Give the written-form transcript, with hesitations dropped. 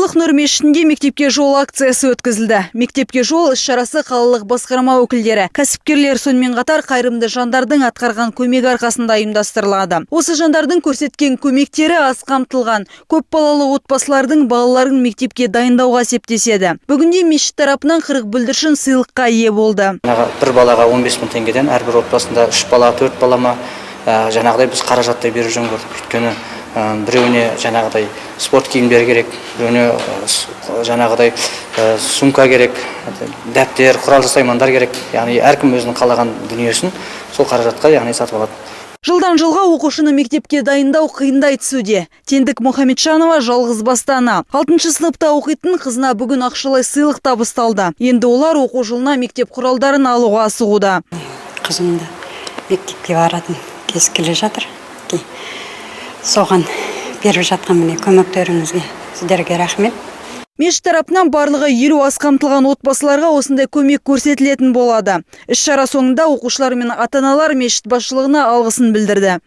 Қалалық Нұр мешітінде «Мектепке жол» акциясы өткізілді. «Мектепке жол» іс-шарасы қалалық басқарма өкілдері, кәсіпкерлер, сонымен қатар қайырымды жандардың атқарған көмегі арқасында ұйымдастырылады. Осы жандардың көрсеткен көмектері аз қамтылған көп балалы отбасылардың балаларын мектепке дайындауға септеседі. Бүгінде мешіт тарапынан 40 бүлдіршін сыйлыққа ие болды. Жаңағы бір балаға 15 мың теңгеден, әрбір отбасында үш бала, төрт бала ма, жаңағыдай біз қаражаттай беру жөн көрдік. Өйткені біреуіне жаңағыдай спорт киімдері керек, біреуіне жаңағыдай сумка керек, дәптер, құрал саймандар керек. Яғни әркім өзінің қалаған дүниесін сол қаражатқа, яғни, сатып алады. Жылдан жылға оқушыны мектепке дайындау қиындай түсуде. Тендік Мұхамеджанова жалғыз басты ана. Алтыншы сыныпта оқитын қызына бүгін ақшалай сыйлық табысталды. Енді олар оқу жылына мектеп құралдарын алуға асығуда. Қызым да мектепке баратын кез келе жатыр. Соған беріп жатқан, міне, көмектеріңізге сіздерге рахмет. Мешіт тарапынан барлығы 50 аз қамтылған отбасыларға осындай көмек көрсетілетін болады. Іс-шара соңында оқушылар мен ата-аналар мешіт басшылығына алғысын білдірді.